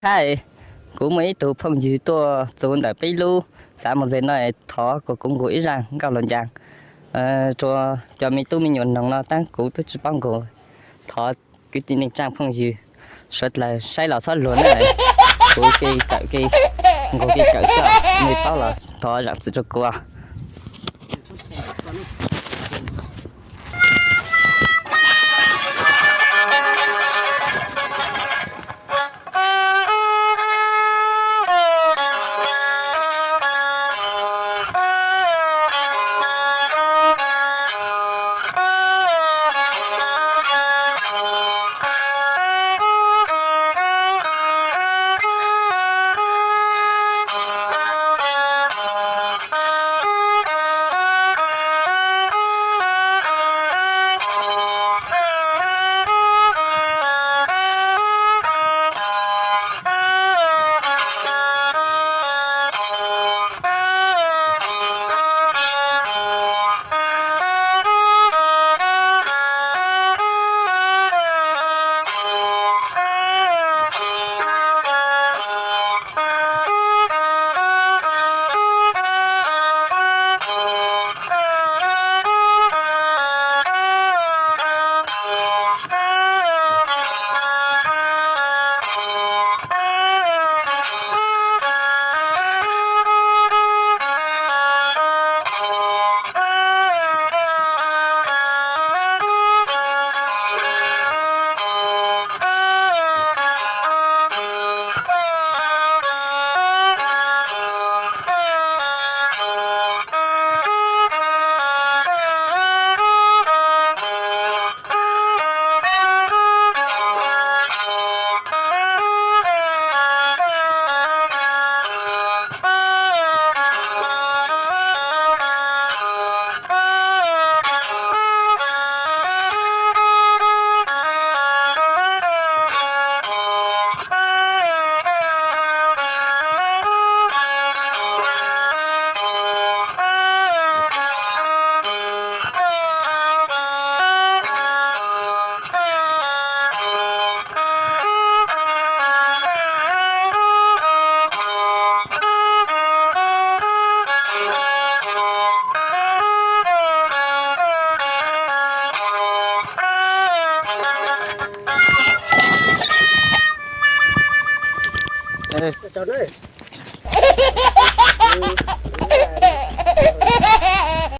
Hais, kuv muaj ib tug phooj ywg tuaj txug ntawm peb lub xav mus ze no, thov kom kuv nqus ib zaj nkauj lus ncas rua cov me tub me nyuam noog no, tab kuv twb tsis paub nqus. Thov kwv tij neej tsaa phooj ywg suav dlawg saib los txhob luag na, kuv ke kawm ke nqus ke kawm xwb, nej paub los thov zaam txim rua kuv. Cov ne,